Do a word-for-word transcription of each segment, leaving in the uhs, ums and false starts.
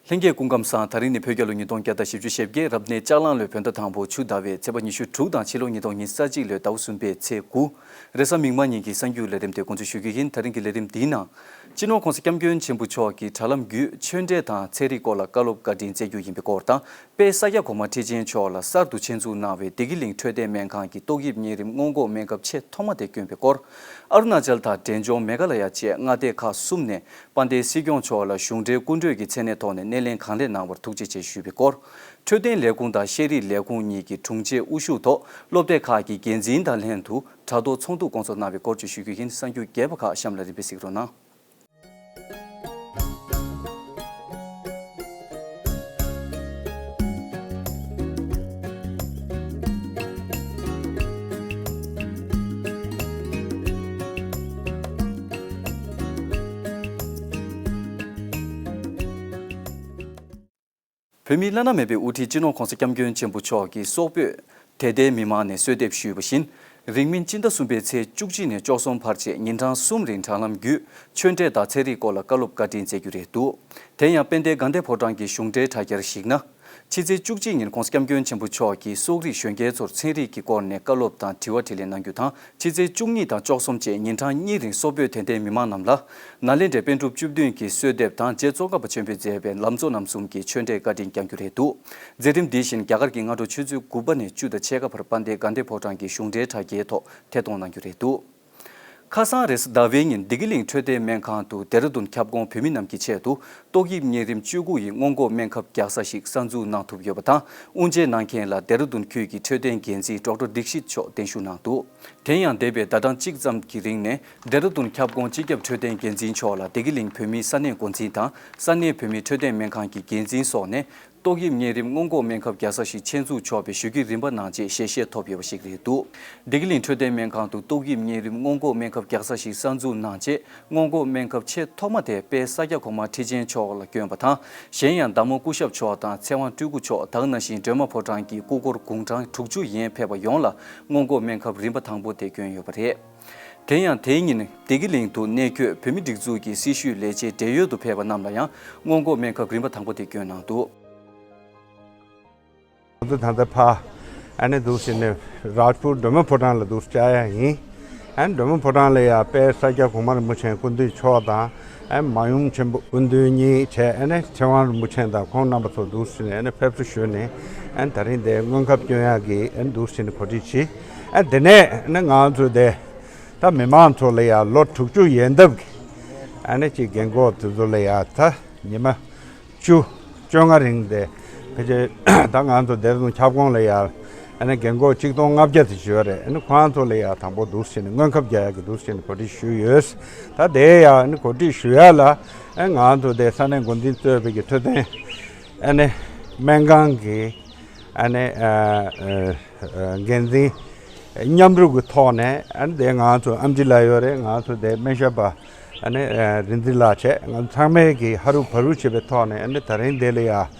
ལྷན་རྒྱས་སྐུ་ཁམས་བཟང་། ད་རིང་ནི་བོད་རྒྱལ་ལོ་ཉིས་སྟོང་བརྒྱ་དང་བཞི་བཅུ་ཞེ་བརྒྱད། རབ་གནས་ལྕགས་གླང་ལོའི་བོད་ཟླ་དང་པོ་ཆུ་ཟླ་བའི་ཚེས་པ་ཉི་ཤུ་དྲུག་དང་ཕྱི་ལོ་ཉིས་སྟོང་ཉི་ཤུ་རྩ་གཅིག་ལོའི་ཟླ་བ་གསུམ་པའི་ཚེས་དགུ། རེས་གཟའ་མིག་དམར་ཉིན་གྱི་གསར་འགྱུར་ལས་རིམ་དེ་འགོ་འཛུགས་ཞུ་རྒྱུ་ཡིན། ད་རིང་གི་ལས་རིམ་འདིའི་ནང་། སྤྱི་ནོར་༸གོང་ས་༸སྐྱབས་མགོན་ཆེན་པོ་མཆོག་གིས་དྲ་ལམ་བརྒྱུད་ཆོས་འབྲེལ་དང་ཚན་རིག་སྐོར་ལ་བཀའ་སློབ་བཀའ་དྲིན་སྩལ་རྒྱུ་ཡིན་པའི་སྐོར་དང་། དཔལ་ས་སྐྱ་གོང་མ་ཁྲི་ཆེན་མཆོག་ལ་གསར་དུ་ཆེད་འཛུགས་གནང་བའི་བདེ་སྐྱིད་གླིང་འཕྲོད་བསྟེན་སྨན་ཁང་གི་ཏོག་དབྱིབས་གཉན་རིམས་སྔོན་འགོག་སྨན་ཁབ་ཆེས་ཐོག་མ་དེ་བསྐྱོན་པའི་སྐོར། ཨ་རུ་ན་ཅལ་དང་འབྲས་ལྗོངས་མེ་ག་ལ་ཡ་བཅས་མངའ་སྡེ་ཁག་གསུམ་ནས་དཔལ་ལྡན་སྲིད་སྐྱོང་མཆོག་ལ་གཞུང་འབྲེལ་སྐུ་མགྲོན་གྱི་མཚན་གནས་ཐོག་ནས་སྣེ་ལེན་གང་ལེགས་གནང་བར་ཐུགས་རྗེ་ཆེ་ཞུས་པའི་སྐོར། འཕྲོད་བསྟེན་ལས་ཁུངས་དང་ཤེས་རིག་ལས་ཁུངས་གཉིས་ཀྱི་དྲུང་ཆེ་དབུ་བཞུགས་ཐོག་སློབ་སྡེ་ཁག་གི་འགན་འཛིན་དང་ལྷན་དུ་དྲ་ཐོག་ཚོགས་འདུ་བསྐོང་ཚོགས་གནང་བའི་སྐོར་བཅས་ཞུ་རྒྱུ་ཡིན། གསར་འགྱུར་རྒྱས་པ་ཁག་གཤམ་ལ་རིམ་པས་གཟིགས་རོགས་གནང་། བོད་མིའི་བླ་ན་མེད་པའི་དབུ་ཁྲིད་སྤྱི་ནོར་༸གོང་ས་༸སྐྱབས་མགོན་ཆེན་པོ་མཆོག་གིས་སོག་པོས་དད་ལྡན་མི་མང་ནས་གསོལ་འདེབས་ཞུས་པ་བཞིན། རིང་མིན་སྤྱི་ཟླ་གསུམ་པའི་ཚེས་བཅུ་གཅིག་ནས་བཅུ་གསུམ་བར་བཅས་ཉིན་གྲངས་གསུམ་རིང་དྲ་ལམ་བརྒྱུད་ཆོས་འབྲེལ་དང་ཚན་རིག་སྐོར་ལ་བཀའ་སློབ་བཀའ་དྲིན་སྩལ་རྒྱུ་རེད་འདུག་དེ་ཡང་དཔལ་ལྡན་དགའ་ལྡན་ཕོ་བྲང་གི་གཞུང་འབྲེལ་དྲ་རྒྱར་གཞིགས་ན། ཕྱི་ཚེས་བཅུ་གཅིག་ཉིན་༸གོང་ས་༸སྐྱབས་མགོན་ཆེན་པོ་མཆོག་གིས་སོག་རིགས་གཞོན་སྐྱེས་ཚོར་ཚན་རིག་གི་སྐོར་ནས་བཀའ་སློབ་དང་དྲི་བ་དྲིས་ལན་གནང་རྒྱུ་དང་། ཕྱི་ཚེས་བཅུ་གཉིས་དང་བཅུ་གསུམ་བཅས་ཉིན་གྲངས་གཉིས་རིང་སོག་པོའི་དད་ལྡན་མི་མང་རྣམས་ལ། ནཱ་ལེནྡྲའི་པཎ་གྲུབ་བཅུ་བདུན་གྱི་གསོལ་འདེབས་དང་རྗེ་ཙོང་ཁ་པ་ཆེན་པོས་མཛད་པའི་ལམ་གཙོ་རྣམ་གསུམ་གྱི་ཆོས་འབྲེལ་བཀའ་དྲིན་བསྐྱང་རྒྱུ་རེད་འདུག་མཛད་རིམ་འདི་བཞིན་རྒྱ་གར་གྱི་སྔ་དྲོ་ཆུ་ཚོད་དགུ་པ་ནས་བཅུ་དང་ཕྱེད་ཀ་བར་དཔལ་ལྡན་དགའ་ལྡན་ཕོ་བྲང་གི་གཞུང་འབྲེལ་དྲ་རྒྱའི་ཐོག་ཐད་གཏོང་གནང་རྒྱུ་རེད་འདུག་ཁ་སང་རེས་གཟའ་ཟླ་བའི་ཉིན་བདེ་སྐྱིད་གླིང་འཕྲོད་བསྟེན་སྨན་ཁང་དུ་ལྡེ་ར་ལྡུན་ཁྱབ་ཁོངས་བོད་མི་རྣམས་ཀྱི་ཆེད་དུ་ཏོག་དབྱིབས་གཉན་རིམས་བཅུ་དགུ་ཡི་སྔོན་འགོག་སྨན་ཁབ་རྒྱག་ས་ཞིག་གསར་འཛུགས་གནང་ཐུབ་ཡོད་པ་དང་། དབུ་འབྱེད་གནང་མཁན་ལ་ལྡེ་ར་ལྡུན་ཁུལ་གྱི་འཕྲོད་བསྟེན་འགན་འཛིན་ཌོག་ཊར་དིག་ཤིད་མཆོག་གདན་ཞུ་གནང་འདུག་དེ་ཡང་འདས་པའི་ཟླ་གྲངས་གཅིག་ཙམ་གྱི་རིང་ནས་ལྡེ་ར་ལྡུན་ཁྱབ་ཁོངས་སྤྱི་ཁྱབ་འཕྲོད་བསྟེན་འགན་འཛིན་མཆོག་ལ་བདེ་སྐྱིད་གླིང་བོད་མིའི་ས་གནས་འགོ་འཛིན་དང་ས་གནས་བོད་མིའི་འཕྲོད་བསྟེན་སྨན་ཁང་གི་འགན་འཛིན་སོགས་ནས། ཏོག་དབྱིབས་གཉན་རིམས་སྔོན་འགོག་སྨན་ཁབ་རྒྱག་ས་ཞིག་ཆེད་འཛུགས་ཆོག་པའི་ཞུ་སྐུལ་རིམ་པ་གནང་རྗེས་ཞལ་བཞེས་ཐོབ་ཡོད་པ་ཞིག་རེད་འདུག་བདེ་སྐྱིད་གླིང་འཕྲོད་བསྟེན་སྨན་ཁང་དུ་ཏོག་དབྱིབས་གཉན་རིམས་སྔོན་འགོག་སྨན་ཁབ་རྒྱག་ས་ཞིག་གསར་འཛུགས་གནང་རྗེས། སྔོན་འགོག་སྨན་ཁབ་ཆེས་ཐོག་མ་དེ་དཔལ་ས་སྐྱ་གོང་མ་ཁྲི་ཆེན་མཆོག་ལ་བསྐྱོན་པ་དང་། གཞན་ཡང་བདག་མོ་སྐུ་ཞབས་མཆོག་དང་ཚེ་དབང་སྤྲུལ་སྐུ་མཆོག་དང་ནང་བཞིན་སྒྲོལ་མ་ཕོ་བྲང་གི་སྐུ་འཁོར་དགུང་གྲངས་དྲུག་ཅུ་ཡན་ཕེབས་པ་ཡོངས་ལ་སྔོན་འགོག་སྨན་ཁབ་རིམ་པ་དང་པོ་དེ་བསྐྱོན་ཡོད་པ་རེད། དེ་ཡང་དེའི་ཉིན་བདེ་སྐྱིད་གླིང་དུ་གནས་འཁོད་བོད་མི་སྒྲིག་འཛུགས་ཀྱི་སྲི་ཞུའི་ལས་བྱེད་བགྲེས་ཡོལ་དུ་ཕེབས་པ་རྣམས་ལ་ཡང་སྔོན་འགོག་སྨན་ཁབ་རིམ་པ་དང་པོ་དེ་བསྐྱོན་གནང་འདུག་ང་ཚོ་ད་ལྟ་ཕ་ཨ་ནི་འདུག་ཟེར་ནས་རཱཇ་པུར་སྒྲོལ་མ་ཕོ་བྲང་ལ་འདུག་བཅར་ཡ་ཡིན། ཨ་ནི་སྒྲོལ་མ་ཕོ་བྲང་ལ་ཡ་དཔལ་ས་སྐྱ་གོང་མ་རིན་པོ་ཆེ་སྐུ་མདུན་མཆོག་དང་ཨ་ནི་མ་ཡུམ་ཆེན་པོ་སྐུ་མདུན་གཉིས་བྱས། ཨ་ནི་ཚེ་དབང་རིན་པོ་ཆེ་དང་ཁོང་རྣམ་པ་ཚོ་འདུག་ཟེར་ནས་ཨ་ནི་ཕེབས་བསུ་ཞུས་ནས། ཨ་ནི་ད་རིང་དེ་སྔོན་ཁབ་སྐྱོན་ཡག་གི་ཨ་ནི་འདུག་ཟེར་ནས་གོ་སྒྲིག་བྱས། ཨ་ནི་དེ་ནས་ཨ་ནི་ང་ཚོ་དེ། ད་མི་མང་ཚོ་ལ་ཡ་ལོ་དྲུག་ཅུ་ཡན་འདབ་ཀྱི་ཨ་ནི་ཅིག་རྒན་གོག་དེ་ཚོ་ལ་ཡ་ད་ཉི་མ་བཅུ་བཅོ་ལྔ་རིང་དེ་ཕལ་ཆེར་ད་ང་ཚོ་ལྡེ་ར་ལྡུན་ཁྱབ་ཁོངས་ལ་ཡ་ཨ་ནི་རྒན་གོག་ཆིག་སྟོང་ལྔ་བརྒྱ་དེ་ཡོད་རེད། ཨ་ནི་ཁོང་ཚོ་ལ་ཡ་དང་པོ་འདུག་ཟེར་ནས་སྔོན་ཁབ་རྒྱག་ཡག་གི་འདུག་ཟེར་ནས་གོ་སྒྲིག་ཞུས་ཡོད། ད་དེ་ཡ་ཨ་ནི་གོ་སྒྲིག་ཞུ་ཡ་ལ་ཨ་ང་ཚོ་དེ་ས་གནས་འགོ་འཛིན་གཙོས་པའི་གི་འཕྲོད་བསྟེན་ཨ་ནི་སྨན་ཁང་གི་ཨ་ནི་ཨ་ཨ་འགན་འཛིན་མཉམ་རུབ་ཀྱི་ཐོག་ནས་ཨ་ནི་དེ་ང་ཚོ་ཨམ་ཆི་ལགས་ཡོད་རེད། ང་ཚོ་དེ་སྨན་ཞབས་པ་ཨ་ནི་ཨ་རིག་འཛིན་ལགས་བྱས། ང་ཚོ་ཚང་མས་ཀྱི་ཧ་རུ་བ་རུ་བྱེད་པའི་ཐོག་ནས་ཨ་ནི་ད་རིང་དེ་ལ་ཡ་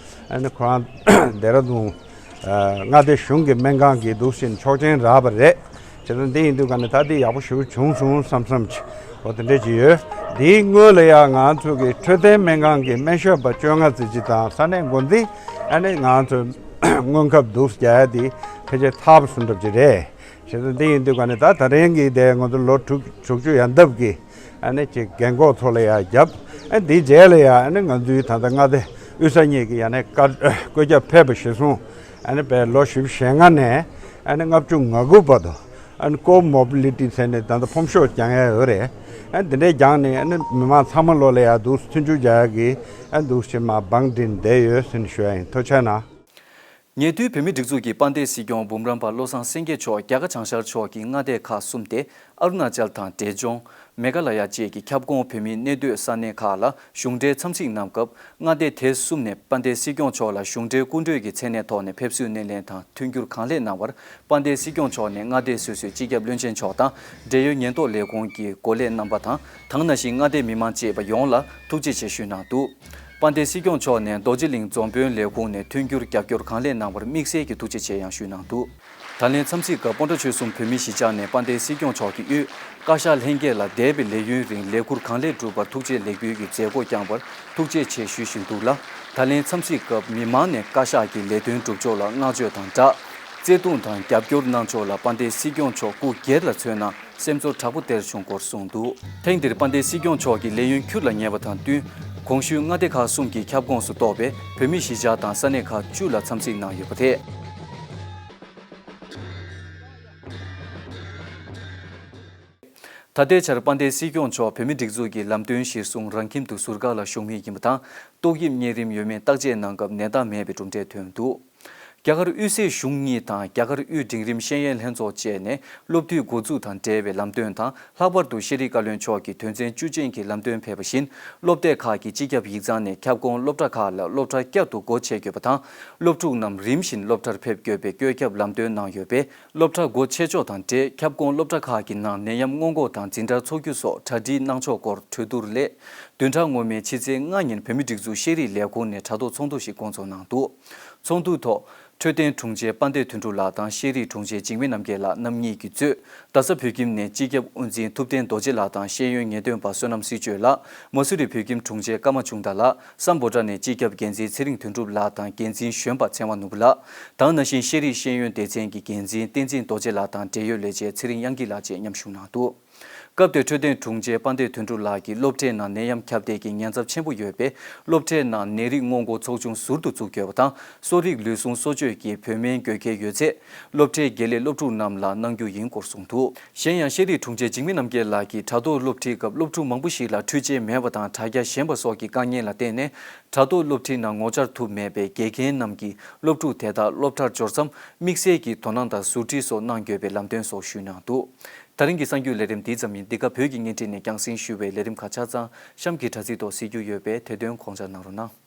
ཨ་ནི་ཁོ་རང་ལྡེ་ར་ལྡུན་ཨ་མངའ་སྡེ་གཞུང་གི་སྨན་ཁང་གི་འདུག་ཟེར་ཆོག་མཆན་རག་པ་རེད། བྱས་ཙང་འདི་ཡིན་དུས་ག་ནས་ད་འདི་ཡག་པོ་ཞེ་པོ་བྱུང་སོང་བསམ་བསམ་གྱི་འོ་དེ་འདྲ་ཅིག་ཡོད། འདིའི་སྔོན་ལ་ཡང་ང་ཚོ་གི་འཕྲོད་བསྟེན་སྨན་ཁང་གི་སྨན་ཞབས་པ་བཅོ་ལྔ་ཙམ་ཅིག་དང་ས་གནས་འགོ་འཛིན་ཨ་ནི་ང་ཚོ་སྔོན་ཁབ་འདུག་རྒྱག་ཡ་འདི་ཕལ་ཆེར་ཚར་བ་བཟོ་འདྲ་ཅིག་རེད། བྱས་ཙང་འདི་ཡིན་དུས་ག་ནས་ད་ད་རིང་གི་དེ་ང་ཚོ་ལོ་དྲུག་དྲུག་ཅུ་ཡན་འདབ་ཀྱི་ཨ་ནི་ཅིག་རྒན་གོག་ཚོ་ལ་ཡང་བརྒྱབ། ཨ་འདིའི་རྗེས་ལ་ཡང་ཨ་ནི་ང་ཚོའི་ད་ལྟ་མངའ་སྡེ་དབུས་ས་གཉིས་ཀྱི་ཡང་ནས་བཀའ་བཀོད་ཁྱབ་ཕེབས་པ་གཞིར་བཟུང་ཨ་ནི་བས་ལོ་བཞི་བཅུ་ཞེ་ལྔ་ནས་ཨ་ནི་ལྔ་བཅུ་ང་དགུ་བར་དུ་ཨ་ནི་ཀོ་མོ་བི་ལི་ཊི་ཟེར་ནས་ད་ལྟ་ཕོམ་ཤོག་རྒྱག་ཡ་ཡོད་རེད། ཨ་འདི་འདྲའི་རྒྱང་ནས་ཨ་ནི་མི་མང་ཚང་མ་ལོ་ལ་ཡང་འདུག་མཐུན་འཇུག་རྒྱག་ཡ་གི་ཨ་འདུག་ཞེ་མ་བང་བསྒྲིགས་བསྡད་ཡོད་ཟེར་ནས་ཞུ་ཡ་ཡིན། ཐུགས་རྗེ་གནང་། ཉེ་དུས་བོད་མིའི་སྒྲིག་འཛུགས་ཀྱི་དཔལ་ལྡན་སྲིད་སྐྱོང་འབུམ་རམས་པ་བློ་བཟང་སེང་གེ་མཆོག་རྒྱ་གར་བྱང་ཤར་ཕྱོགས་ཀྱི་མངའ་སྡེ་ཁག་གསུམ་སྟེ། ཨ་རུ་ན་ཅལ་དང་འབྲས་ལྗོངས། མེ་ག་ལ་ཡ་བཅས་ཀྱི་ཁྱབ་ཁོངས་བོད་མིའི་གནས་སྡོད་ས་གནས་ཁག་ལ་གཞུང་འབྲེལ་འཚམས་གཟིགས་གནང་སྐབས། མངའ་སྡེ་དེ་གསུམ་ནས་དཔལ་ལྡན་སྲིད་སྐྱོང་མཆོག་ལ་གཞུང་འབྲེལ་སྐུ་མགྲོན་གྱི་མཚན་གནས་ཐོག་ནས་ཕེབས་བསུའི་སྣེ་ལེན་དང་མཐུན་འགྱུར་གང་ལེགས་གནང་བར། དཔལ་ལྡན་སྲིད་སྐྱོང་མཆོག་ནས་མངའ་སྡེ་སོ་སོའི་སྤྱི་ཁྱབ་བློན་ཆེན་མཆོག་དང་། འབྲེལ་ཡོད་ཉེན་རྟོག་ལས་ཁུངས་ཀྱི་འགོ་ལས་རྣམ་པ་དང་། དེ་ནང་བཞིན་མངའ་སྡེའི་མི་མང་བཅས་པ་ཡོངས་ལ་ཐུགས་རྗེ་ཆེ་ཞུས་གནང་འདུག་དཔལ་ལྡན་སྲིད་སྐྱོང་མཆོག་ནས་རྡོ་རྗེ་གླིང་འཛམ་དཔོན་ལས་ཁུངས་ནས་མཐུན་འགྱུར་རྒྱབ་སྐྱོར་གང་ལེགས་གནང་བར་དམིགས་བསལ་གྱི་ཐུགས་རྗེ་ཆེ་ཡང་ཞུས་གནང་འདུག་ད་ལན་འཚམས་གཟིགས་སྐབས་སྤོན་ཊ་ཆོལ་གསུམ་བོད་མིའི་གཞིས་ཆགས་ནས་དཔལ་ལྡན་སྲིད་སྐྱོང་མཆོག་གིས་དབུས་བཀའ་ཤག་ལྷན་རྒྱས་ལ་འདས་པའི་ལས་ཡུན་རིང་ལས་འཁུར་གང་ལེགས་བསྒྲུབས་པར་ཐུགས་རྗེ་ལེགས་འབུལ་གྱི་མཛད་སྒོ་བསྐྱངས་པར་ཐུགས་རྗེ་ཆེ་ཞུ་བཞིན་འདུག་ལ། ད་ལན་འཚམས་གཟིགས་སྐབས་མི་མང་ནས་བཀའ་ཤག་གི་ལས་དོན་སྒྲུབ་ཕྱོགས་ལ་བསྔགས་བརྗོད་དང་སྦྲགས། བརྩེ་དུང་དང་རྒྱབ་སྐྱོར་གནང་ཕྱོགས་ལ་དཔལ་ལྡན་སྲིད་སྐྱོང་མཆོག་སྐུ་སྒེར་ལ་མཚོན་ན་སེམས་ཚོར་དྲག་པོ་སྟེར་བྱུང་སྐོར་གསུངས་འདུག་ཐེངས་འདིར་དཔལ་ལྡན་སྲིད་སྐྱོང་མཆོག་གི་ལས་ཡུན་འཁྱུར་ལ་ཉེ་བ་དང་བསྟུན། གོང་ཞུས་མངའ་སྡེ་ཁག་གསུམ་གྱི་ཁྱབ་ཁོངས་སུ་གཏོགས་པའི་བོད་མིའི་གཞིས་ཆགས་དང་ས་གནས་ཁག་བཅུ་ལ་འཚམས་གཟིགས་གནང་ཡོད་པ་རེད། ད་ལྟའི་ཆར་དཔལ་ལྡན་སྲིད་སྐྱོང་མཆོག་བོད་མིའི་སྒྲིག་འཛུགས་ཀྱི་ལམ་སྟོན་གཞིར་བཟུང་རང་ཁྱིམ་དུ་ཟུར་བཀག་ལ་བཞུགས་མུས་ཡིན་པ་དང་། ཏོག་དབྱིབས་གཉན་རིམས་ཡོད་མེད་བརྟག་དཔྱད་གནང་སྐབས་ནད་རྟགས་མེད་པའི་གྲུབ་འབྲས་ཐོན་འདུག་རྒྱ་གར་དབུས་སའི་གཞུང་གཉིས་དང་རྒྱ་གར་དབུས་འབྲིང་རིམ་ཤེས་ཡོན་ལྷན་ཚོགས་བཅས་ནས་སློབ་དུས་འགོ་འཛུགས་དང་འབྲེལ་བའི་ལམ་སྟོན་དང་། ལྷག་པར་དུ་ཤེས་རིག་བཀའ་བློན་མཆོག་གིས་དོན་ཚན་བཅུ་ཅན་གྱི་ལམ་སྟོན་ཕེབས་པ་བཞིན། སློབ་སྡེ་ཁག་གི་སྤྱི་ཁྱབ་ཡིག་ཚང་ནས་ཁྱབ་ཁོངས་སློབ་གྲྭ་ཁག་ལ་སློབ་གྲྭ་བསྐྱར་དུ་སྒོ་ཕྱེ་དགོས་པ་དང་། སློབ་ཕྲུག་རྣམས་རིམ་བཞིན་སློབ་གྲྭར་ཕེབས་དགོས་པའི་བཀོད་ཁྱབ་ལམ་སྟོན་གནང་ཡོད་པས། སློབ་གྲྭ་སྒོ་ཕྱེ་ཕྱོགས་དང་འབྲེལ། ཁྱབ་ཁོངས་སློབ་གྲྭ་ཁག་གི་ནང་ནད་ཡམས་སྔོན་འགོག་དང་འཛིན་གྲྭ་འཚོགས་རྒྱུ་སོགས་གྲ་སྒྲིག་གནང་ཕྱོགས་སྐོར་གྲོས་བསྡུར་སླད། བདུན་ཕྲག་སྔོན་མའི་ཕྱི་ཚེས་ལྔ་ཉིན་བོད་མིའི་སྒྲིག་འཛུགས་ཤེས་རིག་ལས་ཁུངས་ནས་དྲ་ཐོག་ཚོགས་འདུ་ཞིག་བསྐོང་ཚོགས་གནང་འདུག་ཚོགས་འདུའི་ཐོག་འཕྲོད་བསྟེན་དྲུང་ཆེ་དཔལ་ལྡན་དོན་གྲུབ་ལགས་དང་ཤེས་རིག་དྲུང་ཆེ་འཇིགས་མེད་རྣམ་རྒྱལ་ལགས་རྣམ་གཉིས་ཀྱིས་གཙོས། རྡ་ས་བོད་ཁྱིམ་ནས་སྤྱི་ཁྱབ་དབུ་འཛིན་ཐུབ་བསྟན་རྡོ་རྗེ་ལགས་དང་ཤེས་ཡོན་ངེས་སྟོན་པ་བསོད་ནམས་སྲི་གཅོད་ལགས། མ་སུ་རི་བོད་ཁྱིམ་དྲུང་ཆེ་ཀརྨ་ཆུང་བདག་ལགས། སམ་བྷོ་ཊ་ནས་སྤྱི་ཁྱབ་འགན་འཛིན་ཚེ་རིང་དོན་གྲུབ་ལགས་དང་འགན་འཛིན་གཞོན་པ་ཚེ་དབང་ནོར་བུ་ལགས། དང་ནང་བཞིན་ཤེས་རིག་ཤེས་ཡོན་སྡེ་ཚན་གྱི་འགན་འཛིན་བསྟན་འཛིན་རྡོ་རྗེ་ལགས་དང་འབྲེལ་ཡོད་ལས་བྱེད་ཚེ་རིང་དབྱངས་སྐྱིད་ལགས་བཅས་མཉམ་ཞུགས་གནང་འདུག་སྐབས་དེར་འཕྲོད་བསྟེན་དྲུང་ཆེ་དཔལ་ལྡན་དོན་གྲུབ་ལགས་ཀྱིས་སློབ་གྲྭའི་ནང་ནད་ཡམས་ཁྱབ་གདལ་གྱི་ཉེན་ཚབས་ཆེན་པོ་ཡོད་པས། སློབ་གྲྭའི་ནང་ནད་རིགས་སྔོན་འགོག་ཚོགས་ཆུང་ཟུར་དུ་བཙུགས་དགོས་པ་དང་། གསོ་རིག་ལུས་ཟུངས་གསོ་བཅོས་ཀྱི་བོད་སྨན་དགོས་གལ་ཡོད་ཚེ། སློབ་གྲྭའི་དགེ་ལས་སློབ་ཕྲུག་རྣམས་ལ་གནང་རྒྱུ་ཡིན་སྐོར་གསུངས་འདུག་གཞན་ཡང་ཤེས་རིག་དྲུང་ཆེ་འཇིགས་མེད་རྣམ་རྒྱལ་ལགས་ཀྱིས་དྲ་ཐོག་སློབ་ཁྲིད་སྐབས་སློབ་ཕྲུག་མང་པོ་ཞིག་ལ་འཕྲུལ་ཆས་མེད་པ་དང་དྲ་རྒྱ་ཞན་པ་སོགས་ཀྱི་དཀའ་ངལ་ལ་བརྟེན་ནས། དྲ་ཐོག་སློབ་ཁྲིད་ནང་ངོ་བཅར་ཐུབ་མེད་པས། དགེ་རྒན་རྣམས་ཀྱིས་སློབ་ཕྲུག་དེ་དག་སློབ་གྲྭར་འབྱོར་མཚམས་དམིགས་བསལ་གྱི་དོ་སྣང་དང་ཟུར་ཁྲིད་སོགས་གནང་དགོས་པའི་ལམ་སྟོན་སོགས་ཞུས་གནང་འདུག་ད་རིང་གི་གསར་འགྱུར་ལས་རིམ་འདི་ཙམ་ཡིན། འདི་ག་བོད་ཀྱི་བརྙན་འཕྲིན་ནས་རྒྱང་སྲིང་ཞུ་བའི་ལས་རིམ་ཁག་ཆ་ཚང་གཤམ་གྱི་དྲ་ཚིགས་ཐོག་གཟིགས་རྒྱུ་ཡོད་པས། དེ་དོན་དགོངས་འཇགས་གནང་རོགས་གནང་།